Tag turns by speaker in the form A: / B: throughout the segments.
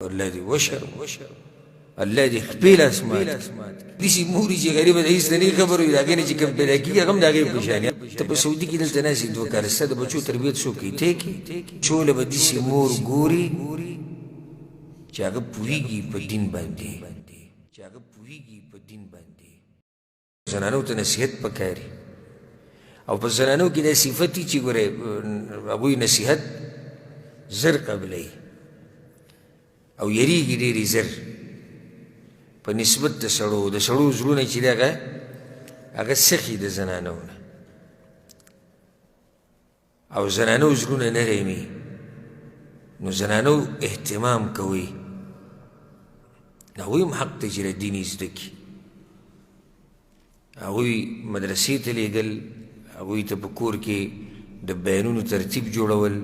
A: الله دې وشرم، الله دې خپې لاس مات. داسې موري چې غریبه د هېڅ نه خبر وي، د هغې نه چې کوم پیدا کېږي هغه هم د هغې په شان. ته په سعودي کې دلته ناست یې 2 کاله، ستا د بچو تربیت څوک کوي؟ ته یې کوې. بچو له به داسې مور ګوري چې هغه پوهېږي په دین باندې، چې هغه پوهېږي په دین باندې. زنانو ته نصیحت پکاري، او په زنانو کې دا صفت دي چې ګوره هغوی نصیحت زر قبلوي او یریږي ډېرې زر په نسبت د سړو. د سړو زړونه چې دی هغه سخي د زنانو نه، او زنانو زړونه نرم وي، نو زنانو اهتمام کوي. هغوی هم حق دی چې د دین یې زده کړي. هغوی مدرسې ته لېږل، هغوی ته په کور کې د بیانونو ترتیب جوړول،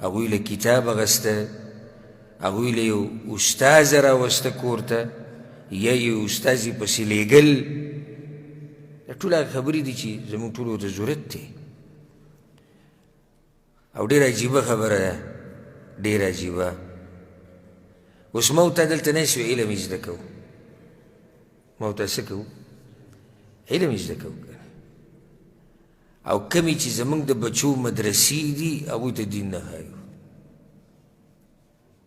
A: هغوی له کتاب اخیسته، هغوی له یو استاذ راوسته کور ته، یا یو استاذ یې پسې لېږل. دا ټول هغه خبرې دي چې زموږ ټولو ته ضرورت دی. او ډېره عجیبه خبره ده، ډېره عجیبه. اوس ما او تا دلته ناست یو، علم یې زده کوو. ما او تا څه کوو؟ علم یې زده کوو. او کمې چې زموږ د بچو مدرسې دي هغوی ته دین نه ښایو.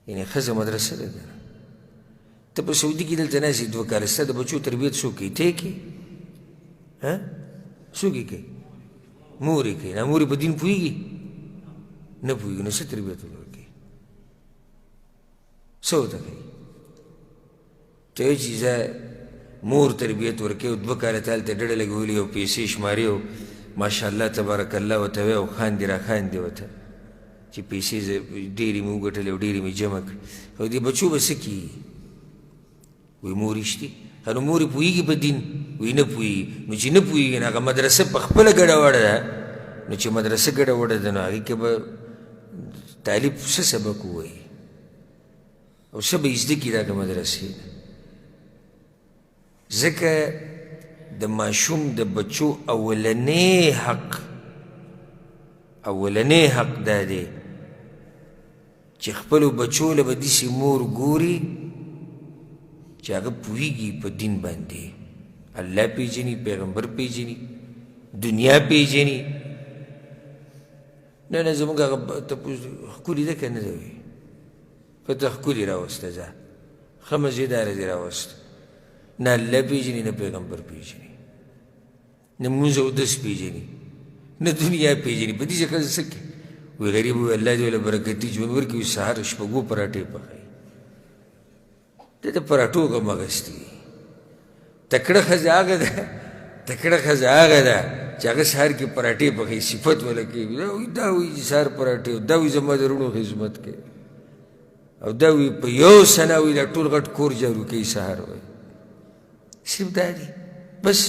A: یعنې ښځه مدرسه ده که نه. ته په سعودي کې دلته ناست یې 2 کاله، ستا د بچو تربیت څوک کوي؟ ته یې کوې؟ ها؟ څوک یې کوي؟ مور یې کوي. نه مور یې په دین پوهېږي؟ نه پوهېږي، نو څه تربیت ورکوي؟ څه ورته کوي؟ ته یې چې زه مور تربیت ورکوي او 2 کاله ته هلته ډډه لګولې او پیسې شمارې او ماشاءالله تبارک الله ورته وایې او خاندې را خاندې ورته چې پیسې ډېرې مې وګټلې او ډېرې مې جمع کړې، خو دې بچو به څه کېږي؟ وایي مور یې شتي. ښه نو مور یې پوهېږي په دین؟ وایي نه پوهېږي. نو چې نه پوهېږي نو هغه مدرسه په خپله ګډه وډه ده. نو چې مدرسه ګډه وډه ده نو هغې کې به طالب څه سبق ووایي او څه به یې زده کړي د هغه مدرسې نه؟ ځکه د ماشوم د بچو اولنی حق، اولنی حق دا دی چې خپلو بچو له به داسې مور ګوري چې هغه پوهېږي په دین باندې، الله پېژني، پیغمبر پېژني، دنیا پېژني. نه نه زموږ هغه تپوس ښکلي ده که نه ده؟ وي که ته ښکلي راوسته، ځه ښه مزېداره دې راوسته. نه الله پېژني، نه پیغمبر پېژني، نه مونځ اودس پېژني، نه دنیا پېژني. په دې چې ښځه څه کوي؟ وایي غریب وایي الله دې ورله برکتي ژوند ورکړي، وایي سهار شپږو پراټې پخوي. ده د پراټو غم اخیستی وي. تکړه ښځه هغه ده، تکړه ښځه هغه ده چې هغه سهار کې پراټې پخوي، صفت وله کوي. دا وایي چې سهار پراټې، دا وایي زما د وروڼو خدمت کوي، او دا وایي په یو سنا وایي دا ټول غټ کور جارو کوي سهار. وایي صرف دا دی بس.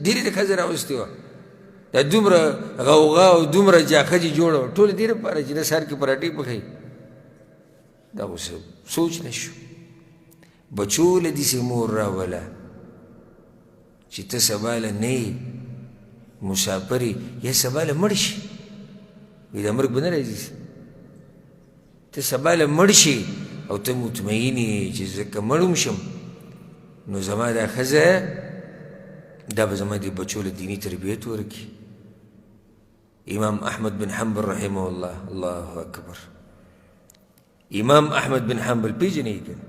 A: ډېرې د ښځه راوستې وه، دا دومره غوغا او دومره جاخه چې جوړه وه ټول دې لپاره چې دا سهار کې پراټې پخوي. دا خو څه سوچ نه شو. بچو له داسې مور راوله چې ته سبا له نه یې مسافر یې، یا سبا له مړ شي، وایي دا مرګ به نه راځي، ته سبا له مړ شي او ته مطمئن یې چې زه که مړ هم شم نو زما دا ښځه دا به زما دې بچو له دیني تربیت ورکړي. امام احمد بن حنبل رحمه الله، الله اکبر، امام احمد بن حنبل پېژنئ که نه؟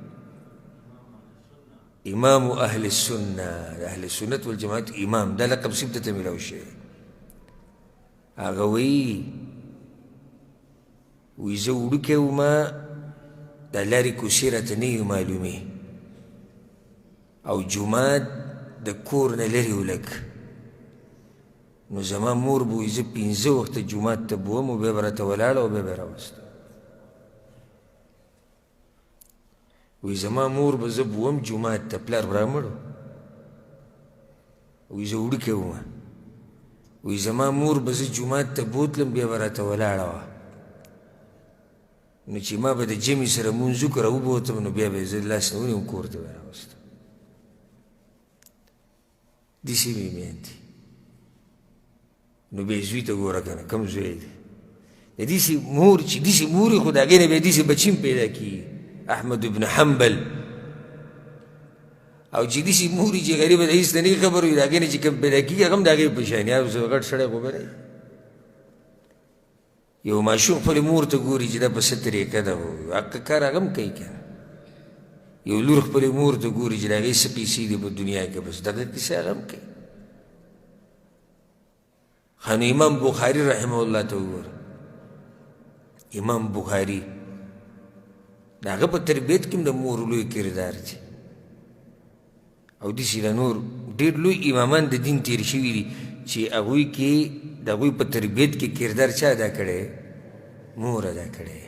A: امام اهل السنه، د اهل سنت والجماعت امام، دا لقب صرف ده ته میلاو شوی. هغه وایي، وایي زه وړوکی وم، د لارې کوڅې راته نه وې معلومې، او جومات د کور نه لرې و لږ، نو زما مور به وایي زه 5 وخته جومات ته بوم او بیا به راته ولاړه او بیا به یې راوسته. وایي زما مور به زه بوم جومات ته، پلار به رامړ و، وایي زه وړوکی وم، وایي زما مور به زه جومات ته بوتلم بیا به راته ولاړه وه، نو چې ما به د جمع سره مونځ وکړ راوبوتم نو بیا به یې زه لاس نه ونیوم کور ته به یې راوستم. داسې مې میندې. نو بیا زوی ته ګوره که نه کوم زوی دی، د داسې مور چې داسې مور وي خو د هغې نه بیا داسې بچي هم پیدا کېږي. احمد بن حنبل. او چې داسې مور وي چې غریبه د هېڅ نه خبر وي، د هغې نه چې کوم پیدا کېږي هغه هم د هغې په شان، یا غټ سړی خو به نه. یو ماشوم خپلې مور ته ګوري چې دا په څه طریقه ده، حق کار هغه هم کوي که نه. یو لور خپلې مور ته ګوري چې د هغې څه قیصې دي په دنیا کې، بس دغه قیصه هغه هم کوي. ښه نو امام بخاري رحمه الله ته وګوره، امام بخاري د هغه په تربیت کې هم د مور لوی کردار دی. او داسې د نور ډېر لوی امامان د دین تېر شوي دي چې هغوی کې د هغوی په تربیت کې کردار چا ادا کړی؟ مور ادا کړی.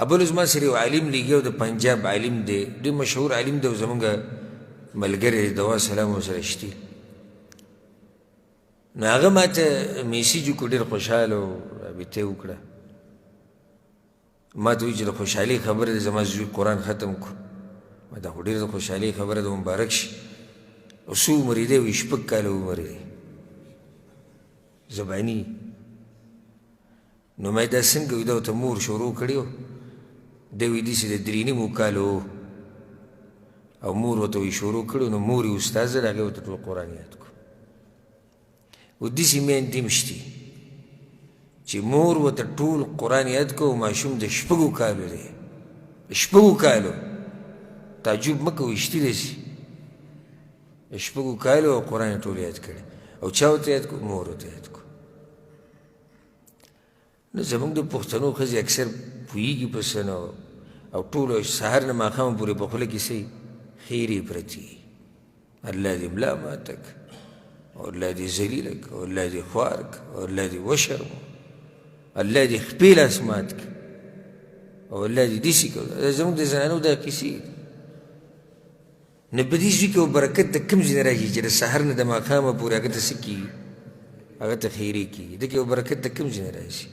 A: ابل زما سره یو عالم لګي او د پنجاب عالم دی، ډېر مشهور عالم دی او زمونږ ملګری دی، دوا سلام ورسره شتي. نو هغه ما ته میسج وکړو، ډېر خوشحاله و، رابطه یې وکړه. ما ته وویل چې د خوشحالۍ خبره ده، زما زوی قرآن ختم کړو. ما دا خو ډېره د خوشحالۍ خبره ده، مبارک شي. او څو عمر یې دی؟ وایي 6 کاله عمر یې دی، زباني. نو ما دا څنګه وي؟ دا ورته مور شروع کړې وه. دی وایي داسې د 3.5 کالو او مور ورته وایي شروع کړې، نو مور یې استاذه ده، هغې ورته ټول قرآن یاد کړو. او داسې میندې هم شتي چې مور ورته ټول قرآن یاد کړو، ماشوم د 6 کالو دی، 6 کالو. تعجب مه کوئ، شتي داسې د 6 کالو او قرآن یې ټول یاد کړی. او چا ورته یاد کړو؟ مور ورته یاد کړو. نو زموږ د پښتنو ښځې اکثر پوهېږي په څه نه، او ټولو سهار نه ماښامه پورې په خوله کې څه خیرې پرتې، الله دې ملا ماته کړه، او الله دې ذلیله کړه، او الله دې خوار کړه، او الله دې وشرمو، الله دې خپې لاس مات کړه، او الله دې داسې کړه. دا زموږ د زنانو دا کیسې دي. نو په دې ځای کې یو برکت د کوم ځای نه راځي چې د سهار نه د ماښامه پورې هغه ته څه کېږي؟ هغه ته خیرې کېږي. ده کې یو برکت د کوم ځای نه راځي؟